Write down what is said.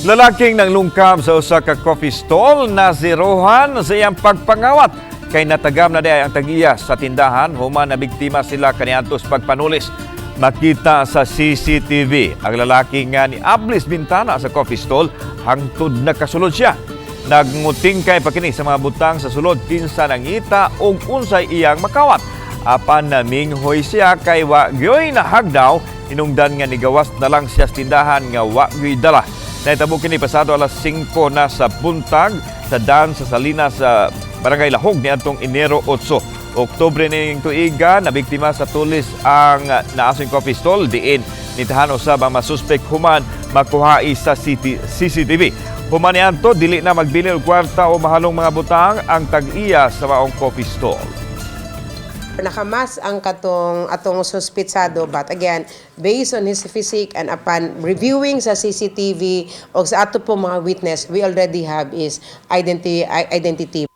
Lalaking nanglungkab sa usa ka coffee stall na zerohan sa iyang pagpangawat kay natagam na diay ang tag-iya sa tindahan human na biktima sila kaniadtos pagpanulis. Makita sa CCTV ang lalaki nga ni ablis bintana sa coffee stall hangtod nakasulod siya. Nagnguting kay pa kini sa mga butang sa sulod kinsa nangita og unsay iyang makawat. Apan naminghoy siya kay wa gyoy nahagdaw, hinungdan nga nigawas na lang siya sa tindahan nga wa gyoy dala. Nahitabo kini pasado alas 5 na sa buntag sa daan sa Salinas sa Barangay Lahog niadtong Enero 8. Oktubre ning tuiga, nabiktima sa tulis ang naasong coffee stall diin nitahan usab ang masuspek human makuhai sa CCTV. Human niadto, dili na magbili og kwarta o mahalong mga butang ang tag-iya sa maong coffee stall. Nakamas ang katong atong suspitsado, but again, based on his physique and upon reviewing sa CCTV o sa ato po mga witness, we already have his identity.